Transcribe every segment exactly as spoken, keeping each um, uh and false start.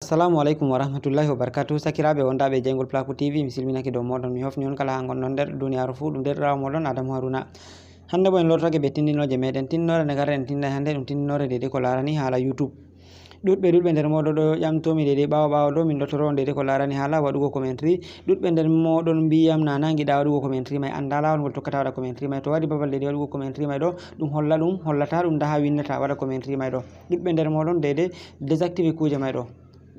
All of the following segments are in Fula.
Assalamu aleykum wa rahmatullahi wa barakatuh. Sakiraaɓe wondaaɓe e jeyngol Plaku T V, mi silminake dow mooɗon, mi hofni on kala haa ngonɗon nder duniyaaru fuu. Ɗum deerɗiraawo mooɗon Adamu Haruna. Hannde bo en lortoke be tindinooje meɗen. Tindinoore nde ngarɗen en tinda hannde ɗum tindinoore deydey ko laarani haala YouTube. Ɗuɗɓe, ɗuɗɓe nder mooɗon ɗo ƴamtoomi deydey ɓaawo ɓaawo ɗo min ɗo toro on deydey ko laarani haala waɗugo commentary. Ɗuɗɓe nder mooɗon mbi'i yam nana ngiɗa waɗugo commentary may, annda laawol ngol tokkata waɗa commentary may. To waɗi babal deydey waɗugo commentary may ɗo, ɗum holla ɗum, hollata ɗum, nda haa winnata waɗa commentary may ɗo. Ɗuɗɓe nder mooɗon deydey désactive kuuje may ɗo.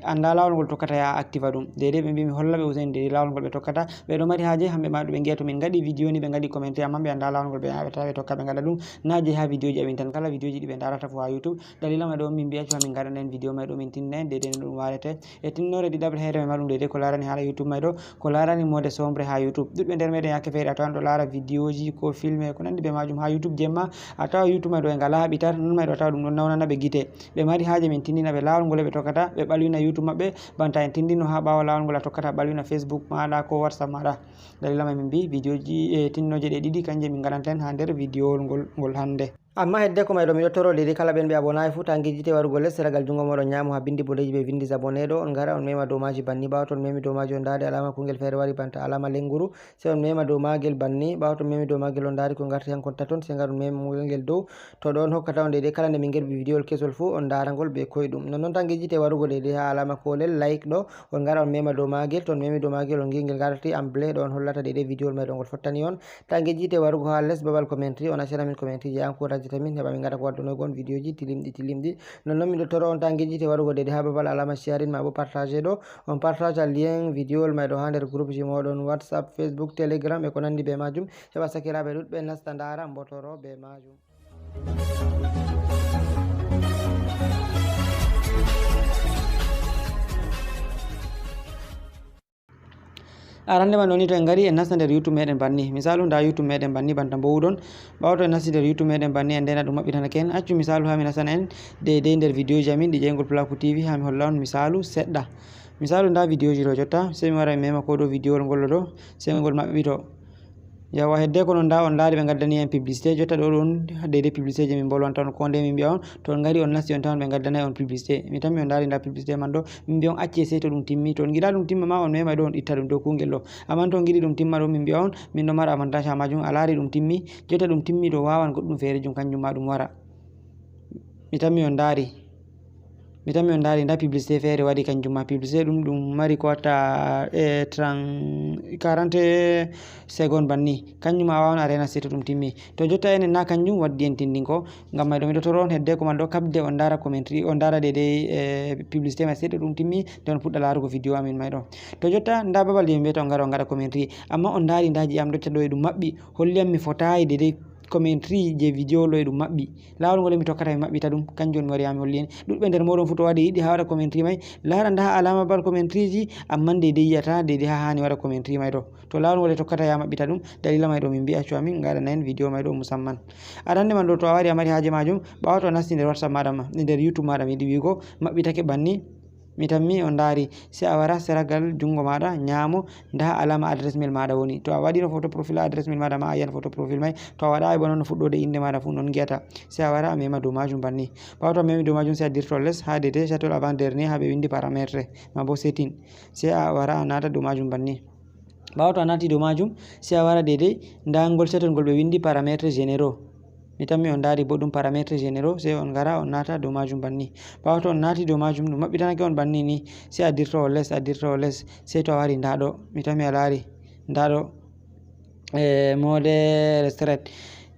Annda laawol ngol tokkata ya activa ɗum. Deydey ɓe mbi'i mi holla ɓe useni deydey laawol ngol ɓe tokkata. Ɓe ɗo mari haaje hamɓe ma ɓe ngi'a to min ngaɗi video ni ɓe ngaɗi commentary, amma ɓe annda laawol ngol ɓe yaɓata ɓe tokka ɓe ngaɗa ɗum. Na jeyi haa video ji amin tan, kala video ji ɗi ɓe ndarata fuu haa YouTube. Dalila may ɗo min mbi'a cuwa min ngaɗana en video may ɗo min tinna en deydey no ɗum warete. E tinnoore ɗiɗaɓre heere may ma ɗum deydey ko laarani haala YouTube may ɗo. Ko laarani mode sombre haa YouTube. Ɗuɗɓe nder meɗen yaake feere a tawan ɗo laara video ji ko film e ko nandi be majum haa YouTube jemma. A tawa YouTube may ɗo e ngala ɓitar, non may ɗo a tawa ɗum ɗon nawnana ɓe gite. Ɓe mari haaje min tindina ɓe laawol ngol ɓe tokkata, ɓe ɓalwina YouTube maɓɓe, banta en tindino haa ɓaawo laawol ngol a tokkata ɓalwina Facebook maaɗa ko WhatsApp maaɗa. Dalila may min mbi video ji e tinnooje ɗe ɗiɗi kanje min ngaɗanta en haa nder video ngol, ngol hannde. Amma heddeko may ɗo miɗo toro deydey kala ɓen ɓe abonaay fuu ta ngejjite warugo les seragal junngo mooɗon nyaamo haa bindi boɗeeji ɓe vindi abonné ɗo, on ngara on mema dow maaji banni. Ɓaawo to on memi dow maaji on ndaade alaama kungel feere wari banta alaama lenguru. Sey on mema dow maagel banni. Ɓaawo to on memi dow maagel on ndaari ko ngarti hankon taton, sey ngar on mema ngel dow. To ɗo on hokkata on deydey kala nde min ngerbi vidiyowol kesol fuu on ndaara ngol bee koyɗum. Nonnon tan ngejjite warugo deydey haa alaama koolel like ɗo, on ngara on mema dow maagel. To on memi dow maagel on ngi'i ngel ngarti en bleu ɗo on hollata deydey vidiyowol may ɗo ngol fottani on. Ta ngejjite warugo haa les babal commentary, on accana min commentary je encourageta min heɓa min ngaɗa ko waddunoygo on vidiyowji tilimɗi tilimɗi. Nonnon miɗo toro on ta ngejjite warugo deydey haa babal alaama sharing maa bo partage ɗo. On partage lien vidiyowol may ɗo haa nder groupe ji mooɗon WhatsApp, Facebook, Telegram e ko nandi be majum. Heɓa sakiraaɓe ɗuɗɓe nasta ndaara mbotoro be majum. Arande man ɗoni to en ngari en nasta nder YouTube meɗen banni. Misalu nda YouTube meɗen banni banta mbowuɗon. Ɓaawo to en nasti nder YouTube meɗen banni en ndena ɗum maɓɓitanake en. Accu misalu haa mi nastana en deydey nder vidiyowji amin ɗi jeyngol Plaku T V haa mi holla on misalu seɗɗa. Misalu nda vidiyowji ɗo jotta, sey mi wara mi mema ko ɗo vidiyowol ngol ɗo, sey ngol maɓɓito. Yawa, heddeko non nda on ndaari ɓe ngaddani en publicité, jotta ɗo ɗon deydey publicité je min mbolwanta on ko nde min mbi'a on, to on ngari on nasti on tawan ɓe ngaddanay on publicité. Mi tammi on ndaari nda publicité man ɗo, min mbi'a on acce sey to ɗum timmi. To on ngiɗa ɗum timma ma on mema ɗo on itta ɗum dow kungel ɗo. Amma to on ngiɗi ɗum timma ɗo min mbi'a on, min ɗo mara avantage haa majum, a laari ɗum timmi, jotta ɗum timmi ɗo wawan goɗɗum feere jum kanjum ma ɗum wara. Mi tammi on ndaari. Mi tammi on ndaari nda publicité feere waɗi kanjum ma. Publicité ɗum, ɗum mari ko watta, eh, trente, quarante seconde banni. Kanjum ma a wawan a rena sey to ɗum timmi. To jotta enen na kanjum waddi en tindinko. Ngam may ɗo miɗo toro on heddeko man ɗo kaɓde on ndaara commentary, on ndaara deydey, eh, publicité may sey to ɗum timmi, nde on puɗɗa laarugo video amin may ɗo. To jotta nda babal je min mbiyata on ngara on ngaɗa commentary. Amma on ndaari nda je am ɗo ɗo e ɗum maɓɓi. Holli am mi fotaayi deydey commentary je video ɗo e ɗum maɓɓi. Laawol ngol mi tokkata mi maɓɓita ɗum, kanjum on mi wari haa mi holli en. Ɗuɗɓe nder mooɗon fuu to waɗi yiɗi haa waɗa commentary may, laara nda haa alaama babal commentary ji, amma deydey yi'ata deydey haa haani waɗa commentary may ɗo. To laawol ngol tokkata yaa maɓɓita ɗum, dalila may ɗo min mbi'a cuwa min ngaɗana en video may ɗo musamman. Arande man ɗo to a wari a mari haaje majum, ɓaawo to a nasti nder WhatsApp maaɗa ma, nder YouTube maaɗa mi yiɗi wi'ugo, maɓɓitake banni, mi tammi on ndaari, sey a wara seragal junngo maaɗa nyaamo, nda alaama adresse mail maaɗa woni. To a waɗino photo profil adresse mail maaɗa ma a yi'an photo profil may. To a waɗaayi bo non no fuɗɗoode innde maaɗa fuu non ngi'ata. Sey a wara a mema dow majum banni. Ɓaawo to a memi dow majum sey a dirto les haa deydey chatol avant dernier haa ɓe windi paramètre maa bo setting. Sey a wara a naata dow majum banni. Ɓaawo to a naati dow majum sey a wara deydey nda ngol chatol ngol ɓe windi paramètre généraux. Mi tammi on ndaari bo ɗum paramètre généraux, sey on ngara on naata dow majum banni. Ɓaawo to on naati dow majum ɗum maɓɓitanake on banni ni, sey a dirto les, a dirto les, sey to a wari nda ɗo. Mi tammi a laari nda ɗo, eh, mode restret.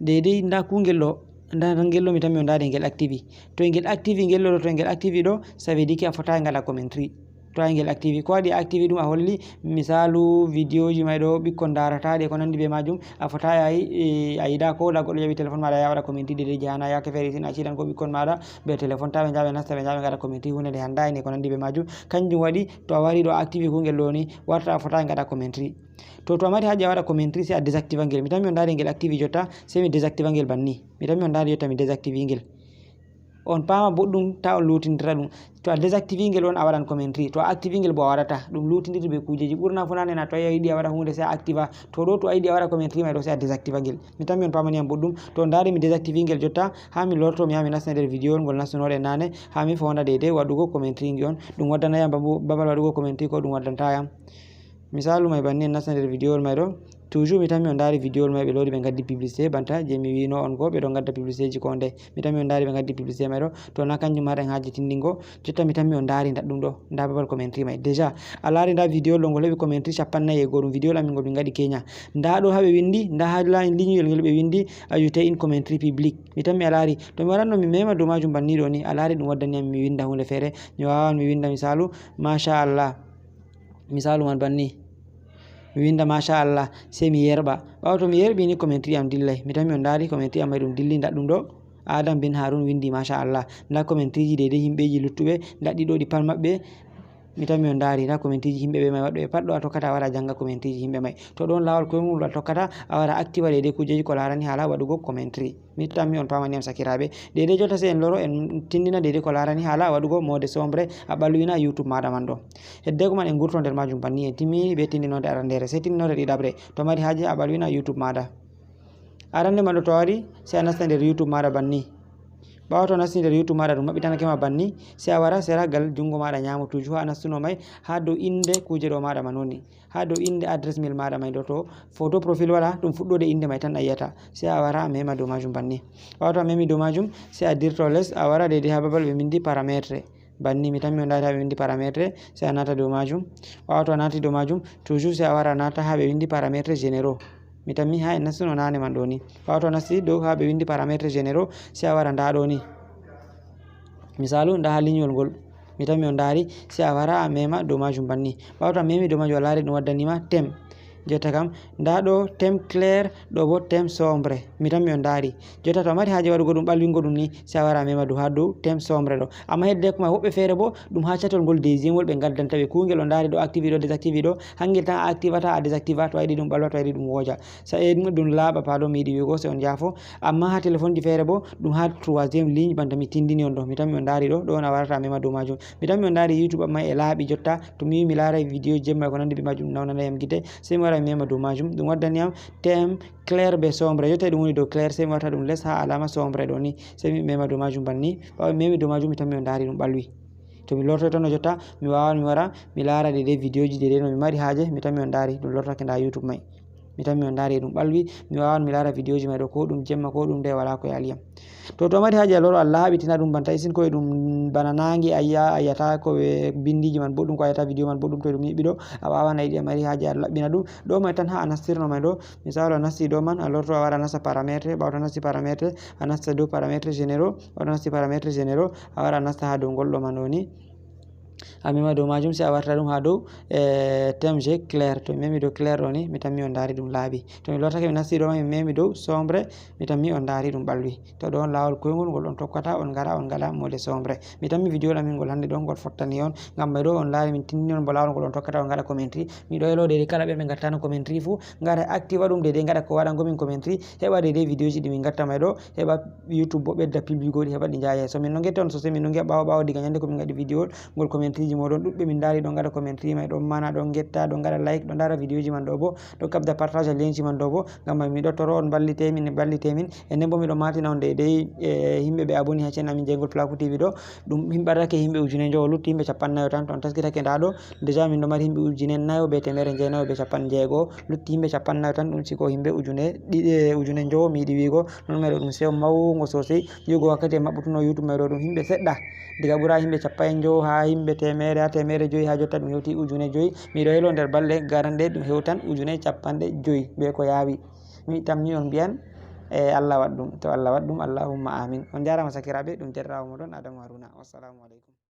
Deydey nda kungel ɗo, nda ngel ɗo mi tammi on ndaari ngel activi. To ngel activi ngel ɗo, to ngel activi ɗo, ça veut dire que a fotaay ngaɗa commentary. To a ngel activi, ko waɗi activi ɗum a holli, misalu videoji may ɗo ɓikkon ndarata ɗi e ko nandi be majum, a fotaay a yi-, eh, a yiɗa ko da goɗɗo jaɓi téléphone maaɗa ya waɗa commentary deydey je hana yaake feere sin a accitan ko ɓikkon maaɗa be téléphone ta ɓe njaɓa nasta ɓe njaɓa ngaɗa commentary huunde nde handa e ko nandi be majum. Kanjum waɗi to a wari ɗo a activi kungel ɗo ni warta a fotaay ngaɗa commentary. To, to a mari haaje a waɗa commentary sey a désactiva ngel. Mi tammi on ndaari ngel activi jotta, sey mi désactiva ngel banni. Mi tammi on ndaari jotta mi désactivi ngel. On paama boɗɗum, ta on luutindira ɗum. To a désactivé ngel on, a waɗan commentary. To a activé ngel bo, a waɗata. Ɗum luutindirde be kuujeeji. Ɓurna fu nane na to a yiɗi a waɗa huunde, sey a activa. To ɗo, to a yiɗi a waɗa commentary may ɗo, sey a désactiva ngel. Mi tammi on paamani yam boɗɗum. To on ndaari mi désactivé ngel jotta, haa mi lorto, mi yaha mi nasta nder vidéo ngol nastunoɗen nane, haa mi foonda deydey waɗugo commentary ngi on. Ɗum waddana yam babu-, babal waɗugo commentary, ko ɗum waddanta yam. Misaalu may banni, en nasta nder vidéo may ɗo. Toujours mi tammi on ndaari vidéo may ɓe loodi ɓe ngaddi publicité, banta je mi wi'no on go, ɓe ɗon ngadda publicité ji ko nde. Mi tammi on ndaari ɓe ngaddi publicité may ɗo. To na kanjum maren haaje tindingo, jotta mi tammi on ndaari nda ɗum ɗo, nda babal commentary may. Déjà, a laari nda vidéo ɗo ngol heɓi commentary cappannayi e go, ɗum vidéo amin ngol min ngaɗi Kenya. Nda ɗo haa ɓe windi, nda haa la-, linyuyel ngel ɓe windi, "Ajouter une commentary publique." Mi tammi a laari. To mi waranno mi mema dow majum banni ɗo ni, a laari ɗum waddani yam mi winda huunde feere. Mi wawan mi winda misaalu, "Masha Allah." Misaalu man banni. Mi winda "Masha Allah", sey mi yerɓa. Ɓaawo to mi yerɓi ni, commentary am dillay. Mi tammi on ndaari commentary am may ɗum dilli, nda ɗum ɗo. Adam bin Harun windi "Masha Allah." Nda commentary ji deydey himɓeji luttuɓe, nda ɗiɗo ɗi pat maɓɓe. Mi tammi on ndaari, nda commentary ji himɓe ɓe may waɗɗo e pat ɗo a tokkata a wara a janga commentary ji himɓe may. To ɗon laawol koyngol a tokkata a wara activa deydey kuujeji ko laarani haala waɗugo commentary. Mi tammi on paamani yam sakiraaɓe. Deydey jotta sey en loro en tindina deydey ko laarani haala waɗugo mode sombre a ɓalwina YouTube maaɗa man ɗo. Heddeko man en gurto nder majum banni en timmini be tindinode arandeere, sey tindinode ɗiɗaɓre. To mari haaje a ɓalwina YouTube maaɗa. Arande man ɗo to a wari, sey a nasta nder YouTube maaɗa banni. Ɓaawo to a nasti nder YouTube maaɗa ɗum maɓɓitanake ma banni, sey a wara sera gal jungo maaɗa nyaamo toujours haa a nastuno may, haa dow inde kuuje ɗo maaɗa man woni. Haa dow inde adresse mail maaɗa may ɗo to photo profil wala, ɗum fuɗɗode inde may tan a yi'ata. Sey a wara a mema dow majum banni. Ɓaawo to a memi dow majum, sey a dirto les, a wara deydey haa babal ɓe windi paramètre. Banni mi tammi on ndaari haa ɓe windi paramètre, sey a naata dow majum. Ɓaawo to a naati dow majum, toujours sey a wara a naata haa ɓe windi paramètre généraux. Mi tammi haa en nastuno nane man ɗo ni. Ɓaawo to a nasti dow haa ɓe windi paramètre généraux, sey a wara nda ɗo ni. Misaalu, nda haa linyol ngol. Mi tammi on ndaari, sey a wara a mema dow majum banni. Ɓaawo to a memi dow majum, a laari ɗum waddani ma thème. Jotta kam, nda ɗo thème clair, ɗo bo thème sombre. Mi tammi on ndaari. Jotta to a mari haaje waɗugo ɗum, ɓalwingo ɗum ni, sey a wara a mema dow haa dow thème sombre ɗo. Amma heddeko may woɓɓe feere bo, ɗum haa catol ngol deuxième wol ɓe ngaddanta ɓe. Kuungel on ndaari ɗo activé ɗo, désactivé ɗo, hangel tan a activata, a désactiva, to a yiɗi ɗum ɓalwa, to a yiɗi ɗum wooja. Sa e ɗum, ɗum laaɓa, pardon, mi yiɗi wi'ugo, sey on jaafo. Amma haa téléphone ji feere bo, ɗum haa troisième ligne banta mi tindini on ɗo. Mi tammi on ndaari ɗo, ɗo on a warata a mema dow majum. Mi tammi on ndaari YouTube am may e laaɓi jotta. To mi wi mi laaray vidéo jemma e ko nandi be majum, ɗum nawnanay yam gite. Sey mi wara mi mema dow majum. Ɗum waddani yam thème clair be sombre. Jotta ɗum woni dow clair, sey mi warta ɗum les haa alama sombre ɗo ni. Sey mi mema dow majum banni. Ɓaawo mi memi dow majum, mi tammi on ndaari ɗum ɓalwi. To mi lortoyto no jotta, mi wawan mi wara, mi laara deydey vidéo ji deydey no mi mari haaje, mi tammi on ndaari ɗum lortake nda YouTube may. Mi tammi on ndaari ɗum ɓalwi, mi wawan mi laara vidéo ji may ɗo ko ɗum jemma ko ɗum nde wala ko yaali yam. To, to a mari haaje a loro a laaɓitina ɗum banta isin ko e ɗum bana naange a yi'a, a yi'ata ko e bindiji man boɗɗum, ko a yi'ata vidéo man boɗɗum, to ɗum nyiɓɓi ɗo, a wawan a yiɗi a mari haaje a laɓɓina ɗum. Ɗo may tan haa a nastirno may ɗo, misaalu a nasti ɗo man, a lorto a wara a nasta paramètre, ɓaawo to a nasti paramètre, a nasta dow paramètre généraux, ɓaawo to a nasti paramètre généraux, a wara a nasta haa dow ngol ɗo man ɗo ni. A mema dow majum, sey a warta ɗum haa dow, eh, thème je clair. To mi memi dow clair ɗo ni, mi tammi on ndaari ɗum laaɓi. To mi lortake mi nasti ɗo, mi memi dow sombre, mi tammi on ndaari ɗum ɓalwi. To ɗo on laawol koyngol ngol on tokkata, on ngara, on ngaɗa mode sombre. Mi tammi vidéo amin ngol hannde ɗo ngol fottani on, ngam may ɗo on laari min tindini on bo laawol ngol on tokkata, on ngaɗa commentary. Mi ɗo elo deydey kala ɓe ɓe ngattano commentary fu, ngara activa ɗum deydey ngaɗa ko waɗango min commentary, heɓa deydey vidéo ji ɗi min ngatta may ɗo, heɓa YouTube bo ɓedda public goɗɗi heɓa ɗi njaha yeeso. Min ɗo ngetta on sosai, min ɗo ngi'a ɓaawo ɓaawo diga nyande ko min ngaɗi vidéo ngol commentary ji moɗon ɗuɗɓe min ndaari ɗon ngaɗa commentary may ɗon mana ɗon ngetta ɗon ngaɗa like ɗon ndaara vidéo ji man ɗo bo ɗon kabda partage lien ji man ɗo bo ngam may miɗo toro on mballite min mballite min e nden bo miɗo matina on deydey e himɓe ɓe aboni ha chaîne amin jeygol Plaku T V ɗo ɗum himɓe adake himɓe ujune njowo lutti himɓe capannayo tan to on taskitake nda ɗo déjà min ɗo mari himɓe ujune nayo be temere jeenayo be capanɗe jeego lutti himɓe capannayo tan ɗum siko himɓe ujune ɗiɗi e ujune njowo mi yiɗi wiigo non may ɗo ɗum sewo mawgo sosai. Yugo wakkati en maɓɓutuno YouTube may ɗo ɗum himɓe seɗɗa. Diga ɓura himɓe cappa e njowo ha himɓe temere ha temere joyi ha jotta ɗum hewti ujune joyi. Miɗo elo nder balɗe garanɗe ɗum hewtan ujune capanɗe joyi be ko yawi. Mi tammi on mbiyan e Allah waɗ ɗum. To Allah waɗ ɗum, Allahumma amin. On jarama sakiraɓe, ɗum derɗirawo moɗon Adamu Haruna. Wassalamu aleykum.